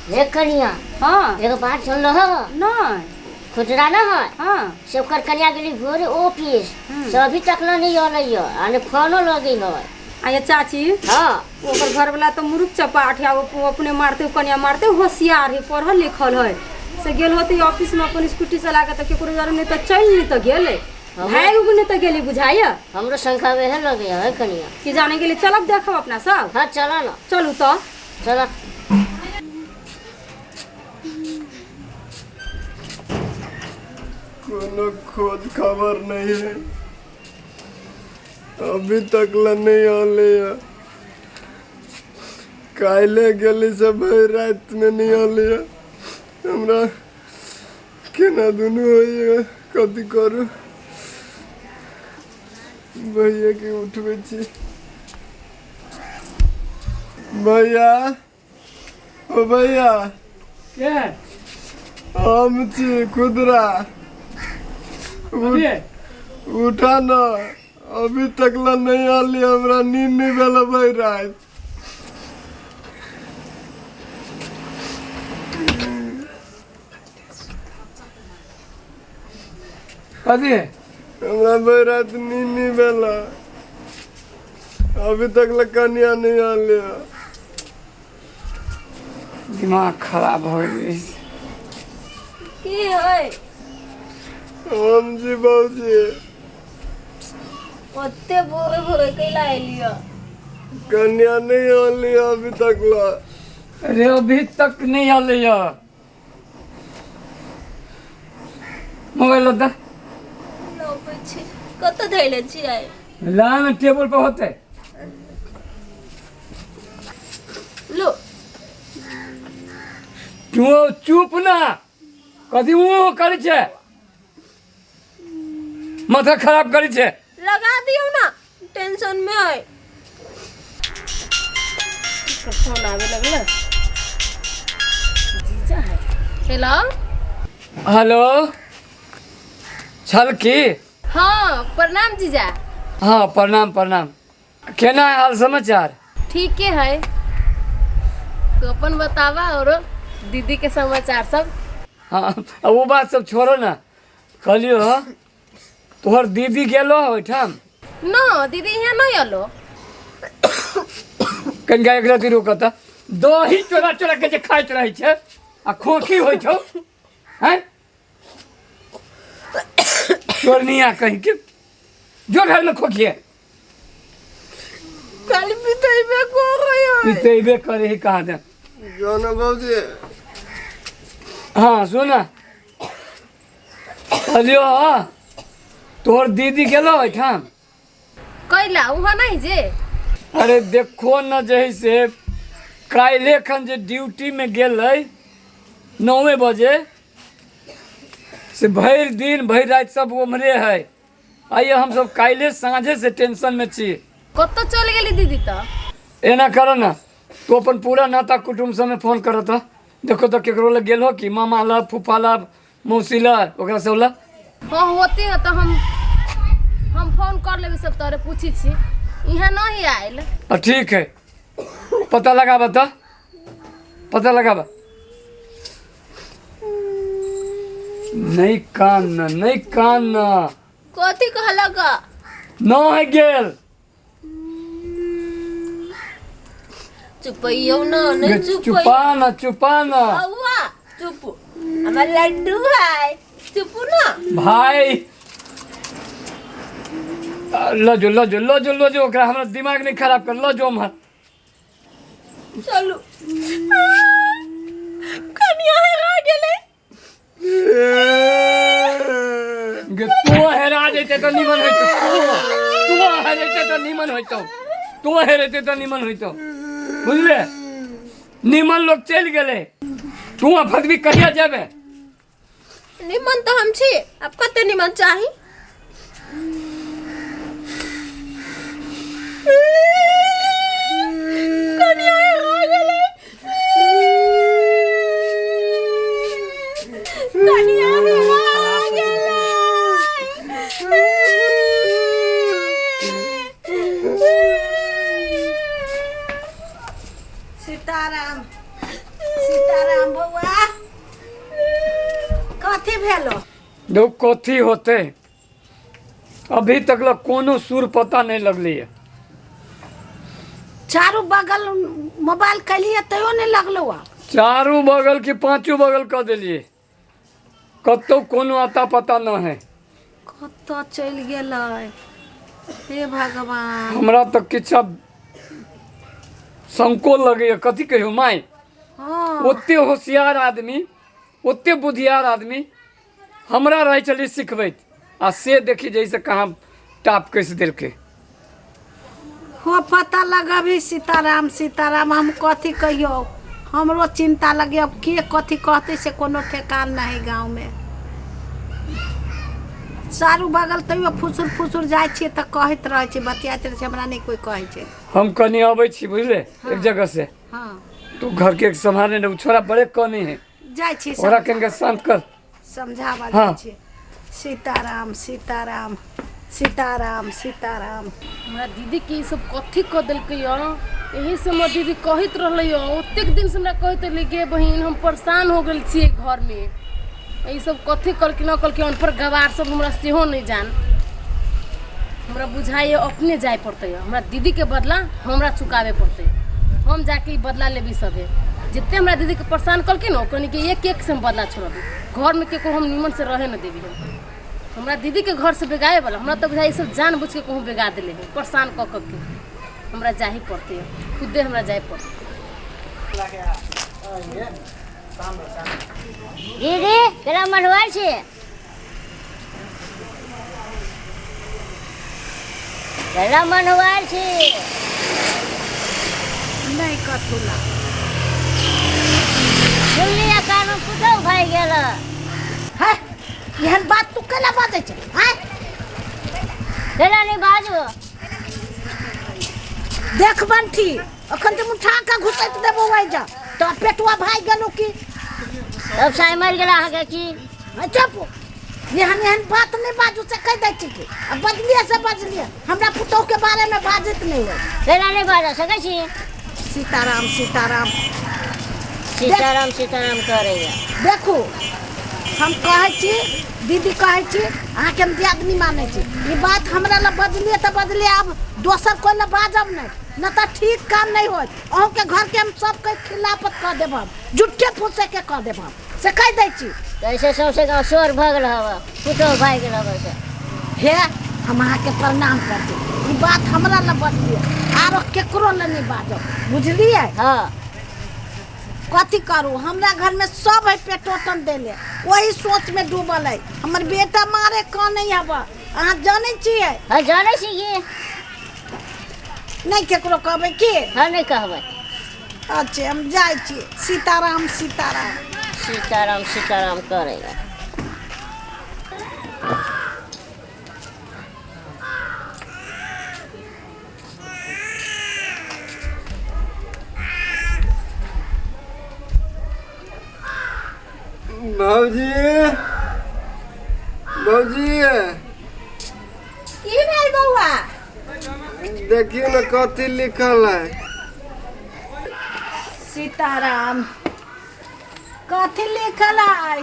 हे कनिया। हाँ। एगो बात सुन लो। नहीं। खुदरा न है। हाँ। से ओकर कनिया गेली भोरे ऑफिस से अभी तक ल नहीं अलै है आ ने फोनो लगै है। आ ये चाची। हाँ। ओकर घरवाला तो मुरुख चपाट है, वो अपने मारते कनिया मारते होशियार है, पढ़ल लिखल है। से गेल होते ऑफिस में अपन स्कूटी चला के तो केकरो जरे नहीं तो चल नहीं तो गेले भाई उग नहीं तो गेली बुझाइया। हमरो शंका में है लगे है कनिया। कि जाने के लिए चलब देखब अपना सब। हाँ चला ना। चलू तो। चला। कोनो खोज खबर नहीं है, अभी तक ला नहीं आले है। काल्हे गेली से भरि रात में नहीं आले है। हमरा केना दुनू होइए, कथी करू। भैया के उठबै छी। भैया ओ भैया। के? हम छी खुदरा। उठा न, अभी तक ला नहीं आली, हमरा नींद नहीं भेल भरि राति। कथी? हमरा भरि राति नींद नहीं भेल, अभी तक ला कनिया नहीं आली। दिमाग खराब हो गेल। की है? हम जी बाबूजी। ओते भोरे भोरे कैला एलियो? कन्या नहीं आली अभी तक ला। अरे अभी तक नहीं आली है। मोबाइल दा। लबै छी। कत धैले छियै? ला ना टेबल पर होते। लो। तू चुप ना, कथी वो करै छै, माथा खराब करै छै। लगा दियो ना, टेंशन में है। फोन आवे लगल। जीजा है। हेलो। हेलो छल की? हाँ प्रणाम जीजा। हाँ प्रणाम प्रणाम। केना है हाल समाचार? ठीक है, तो अपन बतावा और दीदी के समाचार सब। हाँ वो बात सब छोड़ो ना, कहलियो तोहर दीदी गेलो ओहिठाम? न दीदी यहाँ नहीं अलो। कनिका एक रति रुक त, दही चोरा चोरा के जे खाइत रहै छै आ खोखी होइ छौ हैं, चोरनिया कहीं के जो घर में खोखी है। कल बितैबे करे है। बितैबे करे ही कहाँ दे। जाना बाबूजी। हाँ सुन कहलियो हाँ तोहर दीदी गेलो ओहिठाम? कैला वहाँ नहीं जे? अरे देखो न जे से काल्हि खन जे ड्यूटी में गेलै 9 बजे से भरि दिन भरि राति सब उम्हरे है। आइए हम सब काल्हि साँझे से टेंशन में छी। कतऽ चल गेली दीदी तऽ? एना करो ना, तू अपन पूरा नाता कुटुम्ब सब में फोन करो तो देखो तो केकरो लग गेल हो कि मामा ला फूफा ला मौसी ला ओकरा सब ला। हाँ होते है तो हम फोन कर लेबै सब तोरे पूछी छी, यहाँ नहीं आयल। ठीक है पता लगाबा तो, पता लगाबा। नहीं कान न, नहीं कान न। कथी कहलक? न है गेल। चुपैयौ न, नहीं चुप। चुपा न, चुपा न। बउआ चुप, हमर लड्डू है, चुप ना भाई। लजो लजो लजो लजो, ओकरा हमरा दिमाग नहीं खराब कर, लजो उम्हर। चलू कनिया हेरा गेलै। गे तू हेरा जैते तो निमन होइतो, तू हेरेते तो निमन होइतो, तू हेरेते तो निमन होइतो, बुझले? निमन लोग चलि गेलै, तू आ फदबी कहिया जेबे? निमन तो हम छी, अब कते निमन चाही? कनिया हेरा गेलै, कनिया हेरा गेलै। सीताराम सीताराम। भेलो? देखो कथी होते, अभी तक लग कोनो सुर पता नहीं लगली है। चारू बगल मोबाइल कैलिए तैयो नहीं लगलो आ। चारू बगल के पांचों बगल कऽ देलिए, कतौ कोनो अता पता न है। कतऽ चलि गेलै हे भगवान। हमरा तऽ किछु शंको लगैए, कथी कहियौ माय। हाँ ओते होशियार आदमी, ओते बुधियार आदमी हमरा रहै छलै सिखबैत, आ से देखी जैसे कहाँ टाप कसि देलकै। हो पता लगबही। सीताराम सीताराम। हम कथी कहियौ, हमरो चिंता लगे। अब के कथी कहते से कोनो ठेकान नहीं। गाँव में चारू बगल तैयो फुसुर फुसुर जाइ छियै तऽ कहैत रहै छै, बतियाइत रहै छै, हमरा नहि कोइ कहै छै। हम कनी अबै छी बुझले एक जगह से। हाँ। तू घर के सम्हारने ने, छोरा बड़े कनी है। जाइ छी। ओकरा कनिके शांत कर। समझाबऽ। हाँ। जाइ छी। सीताराम सीताराम सीताराम सीताराम। हमरा दीदी के ई सब कथी कऽ देलकै यऽ? एही से हमर दीदी कहैत रहलै यऽ, ओतेक दिन से हमरा कहैत रहलै, गे बहिन, हम परेशान हो गेल छियै घरमे। ई सब कथी कहलकै न कहलकै, अनपढ़ गवार सब, हमरा सेहो नहि जान। हमरा बुझाइए अपने जाय पड़तै। हमरा दीदीके बदला हमरा चुकाबे पड़तै। हम जाके ई बदला लेबै। सभे जते हमरा दीदीके परेशान कहलकै ने, ओकनी एक एक से हम बदला छोड़बै। घरमे केकरो हम निमन से रहे न देबै। हम हमरा दीदीके घर से बेगाए वाला, हमरा तऽ बुझाइ सब जान बुझ के कहूँ बेगा देले है परेशान कऽ कऽ के। हमरा जाही पड़तै, खुदे हमरा जाय पड़तै। दीदी, केना मनवाइ छी? केना मनवाइ छी? नहि कथू ला। सुनलियै, कानून पुतहु भए गेल। है, एहन बात तू केना बाजै छै आँय? केना नहि बाजू? देख बंठी, अखन तऽ उठा कऽ घुसैत देबो ओहि जा तऽ पेटुआ भागि गेलो की। तब साइ मरि गेल अहाँके की? है, चुप, एहन एहन बात नहि बाजू से कहि दै छी की। आ बजलियै से बजलियै, हमरा पुतोहु के बारेमे बाजैत नहि होइ। केना नहि बाजऽ सकै छी? सीताराम सीताराम। सीताराम सीताराम करैया। देखू, हम कहै छी, दीदी कहै छी, अहाँके हम दियादनी मानै छी। ई बात हमरा लए बजलियै तऽ बजलियै, आब दोसर कोइ लए बाजब नहि, नहि तऽ ठीक काम नहि होत। अहूँके घरके हम सबके खिलाफत कऽ देब, हम झूठे फूसेके कऽ देब हम, से कहि दै छी। तऽ ऐसे सौंसे गाँव शोर भऽ गेल हवा, पुतहु भागि गेल हवा से। हे, हम अहाँके प्रणाम करै छी। ई बात हमरा लए बजलियै, आरो केकरो लए नहि बाजब, बुझलियै? हँ। कथी करू, हमरा घरमे सब है पेटोटन देले, वही सोचमे डूबल है। हमर बेटा मारे कनै हब, अहाँ जानै छियै? हँ, जानै छी की। नहि केकरो कहबै की? हँ, नहि कहबै। अच्छा, हम जाइ छी। सीताराम सीताराम। सीताराम सीताराम करैया। भौजी, भौजी। की भेल बौआ? देखियौ ने कथी लिखल है। सीताराम, कथी लिखल है?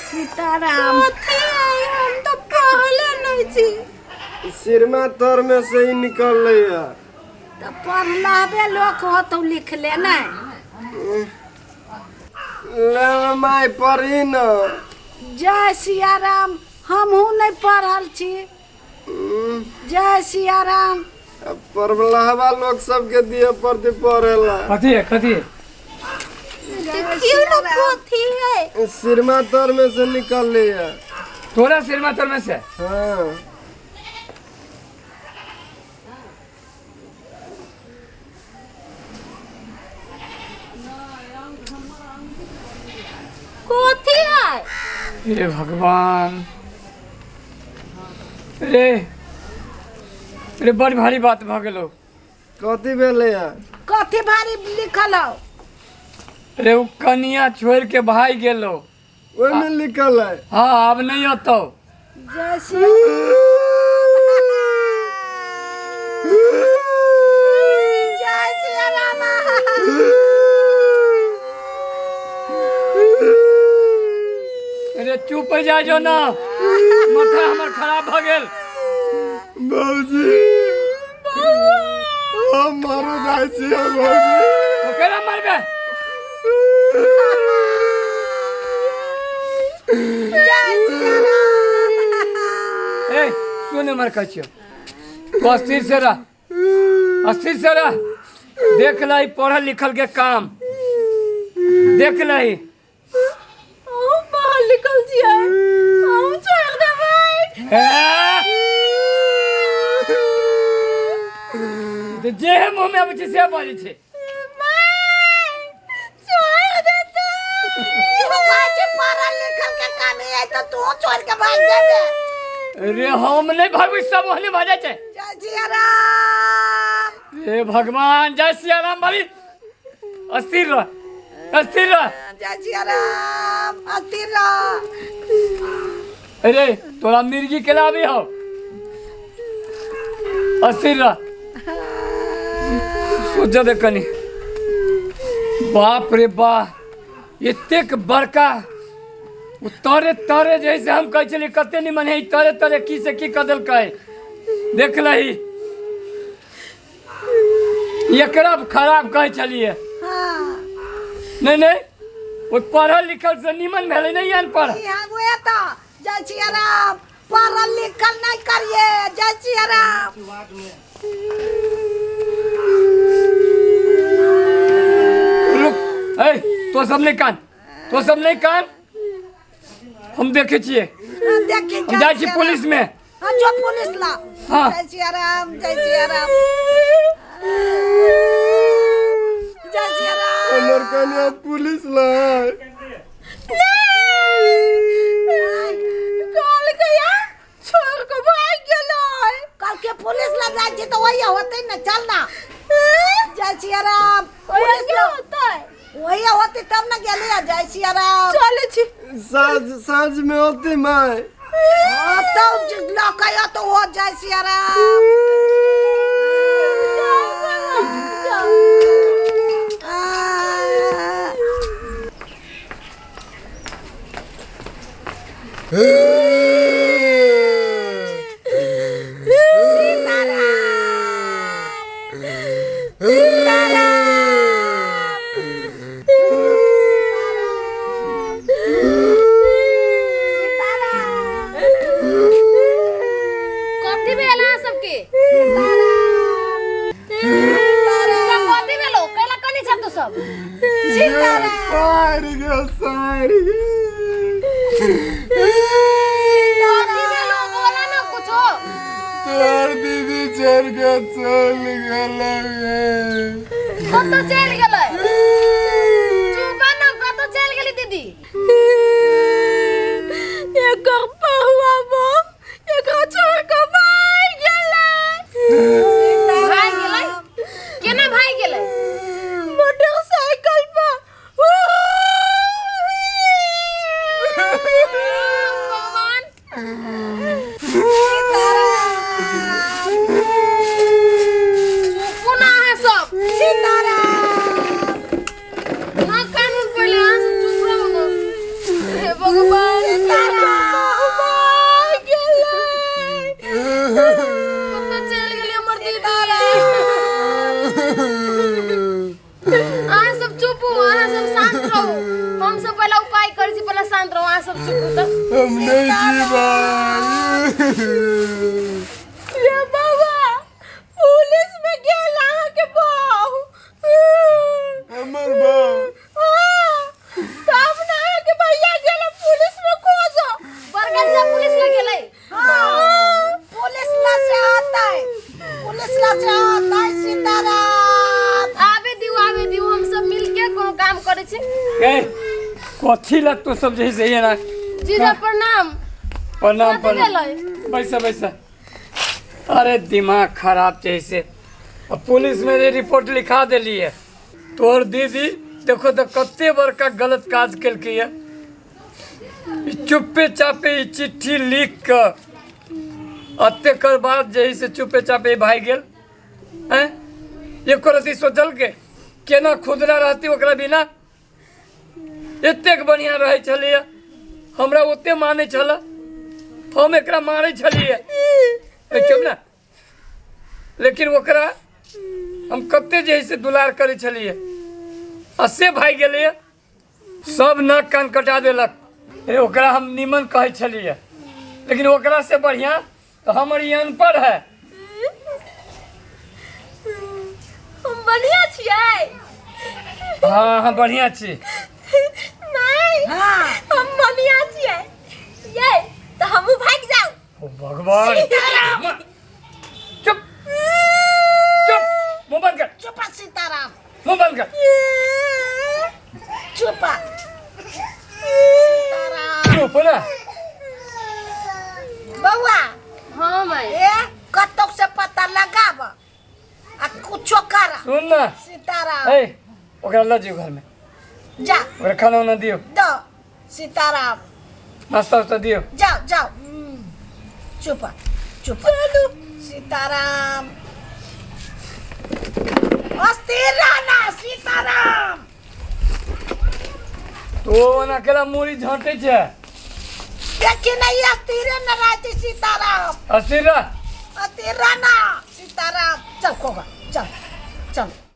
सीताराम। कथी है? हम तऽ पढ़ले नहि छी। सिरमा तर में से ही निकल है। तऽ पढ़लहबे लोक होतौ लिखले नहि। ले माय, पढ़ी न। जय सियाराम, हमहूँ नहि पढ़ल छी। जय सियाराम। पढ़लहबा लोग सबके दिए पड़ते पढ़ेला। कथी है, कथी है? देखियौ ने कथी है। सिरमा तर में से निकल है। तोरा सिरमा तर में से? हाँ। कथी है? हे भगवान रे रे, बड़ भारी बात भऽ गेलो। कथी भेलै है? कथी भारी लिखल हौ? रे, ओ कनिया छोड़ के भागि गेलो। ओहिमे लिखल है? हाँ, आब नहीं अतौ। जय सिया जय सियाराम। रे रे चुप हो जा जो ना, माथा हमर खराब भऽ गेल। भौजी हम मारो जाइ छियै भौजी। तो केना मारबे? ए सुन हमर कहै छियौ, तू अस्थिर से रह, अस्थिर से रह। देख लही पढ़ल लिखल के काम, देख लही। हम पढ़ल लिखल छियै, हम छोड़ देबै। ए! तऽ जे मुँह में आबै छै से बाजै छै। छोड़ देतै। तू कहै छी पढ़ल लिखल के काम है तऽ तू छोड़ के भागि जेबे। रे हम नहि भागबै, सब ओहने भऽ जाइ छै। जय सिया राम। हे भगवान, जय सिया राम। भाभी अस्थिर रह, अस्थिर रह। जय सिया राम, अस्थिर रह। अरे तोरा मिर्गी केला आबी हो, अस्थिर रह। सोच दे कनी। बाप रे बा, एतेक बड़का ओ तरे तरे जैसे हम कहै छलियै कते निमन है, तरे तरे की से की कऽ देलकै। देख लही, एकरा खराब कहै छलियै। हाँ। नहीं नहीं, ओ पढ़ल लिखल से निमन भेलै नहीं अनपढ़। यहाँ वह तो जय सिया राम, पढ़ल लिखल नहीं करिए। जय सिया राम। रुक, ए तो सब नहीं कान, तो सब नहीं कान, हम देखे छियै। हाँ, देखी। हम जाइ छी पुलिस में। हाँ, जो पुलिस ला। हाँ। जय सिया राम, जय सिया राम, जय सिया राम। हमर कन्या पुलिस ला। कल गया छोड़ के भाग गेलै। कल के पुलिस ला जाइ छी तऽ वही होतै ने। चल ना, जय सिया राम। ओया पुलिस के ला होतै? वही होतै तब ने गेलै। जय सिया राम। चलै छी। साँझ साँझ में होती माय। हाँ, तब लऽ के तो वो। जय सिया राम। आ, कथी भेल अहाँ सबके? सब कथी भेलो? कैला कनी छब तू सब? सार गेल, सार गेल। कथी भेलो, बोला ना कुछो। तोहर दीदी छोड़ के चल गेलै। कतऽ चलि गेलै? चुप ना, कतऽ चलि गेली दीदी? एकर पहुआ बो एकरा छोड़ के भाग गेलै। भागि गेलै? केना भागि गेलै? मोटरसाइकिल पर। भगवान, चुपू ना अहाँ सब। ना कानून, पहिले अहाँ सब चुप रहू ना। हे भगवान, भाग गेलै। कतऽ चलि गेली हमर दीदी? अहाँ सब चुप हो, अहाँ सब शांत रहू। हम सब पहला उपाय करै छी, पहले शांत रहू अहाँ सब, चुप हो तऽ। हम नहीं जीबै। ये बाबा, पुलिस में गेल अहाँके बहू। हमर बाप? हाँ, तब ना अहाँके भैया गेल पुलिस में खोजो। बड़का जीजा पुलिस लग गेलै? हाँ, पुलिस ला से आता है, पुलिस ला से आता है। सीताराम। आबे दियौ, आबे दियौ, हम सब मिलके कोनो काम करै छी। ए कथी लग तो सब जैसे है ना। जीजा प्रणाम। प्रणाम। कथी प्रणाम। भेलै? बैसा बैसा। अरे दिमाग खराब छै से, अब पुलिस में जे रिपोर्ट लिखा देली है। तोहर दीदी देखो तो कते बड़का गलत काज केलकै है। ई चुप्पे चापे ई चिट्ठी लिख कऽ अतेकर बाद जे है से चुप्पे चापे भागि गेल। हैं, एको रत्ती सोचलकै केना खुदरा रहती ओकरा बिना? एतेक बढ़िआँ रहै छलैए। हमरा ओते मानै छल, हम एकरा मारै छलियै, चुप ने। लेकिन ओकरा हम कते जे है से दुलार करै छलियै, आ से भागि गेलैए, सब नाक कान कटा देलक। रे ओकरा हम निमन कहै छलियै, लेकिन ओकरा से बढ़िया तऽ हमर ई अनपढ़ है। हम बढ़िया छियै। हाँ हाँ बढ़िया छी। माय, हाँ। हम बढ़िया छियै ये, तऽ हमहूँ भागि जाउ। ओ भगवान, चुप चुप, मुंह बंद कर। चुप सीताराम, मुंह बंद कर। चुप सीताराम। चुप ना। बौआ। हाँ माई। ए कतौ से पता लगाब आ कुछो कर। सुन ना सीताराम। ए ओकरा ल जियो घर में, जा ओकरा खाना उना दियो। दो सीताराम, नाश्ता उस्ता दियो। जाओ जाओ। चुप चुप सीताराम, अस्थिर रहना सीताराम। तो ओना केला मूड़ी झाँटे छै। देखी नहीं, अस्थिर न रहते सीताराम। अस्थिर रह, अस्थिर रहना सीताराम। चल खोगा।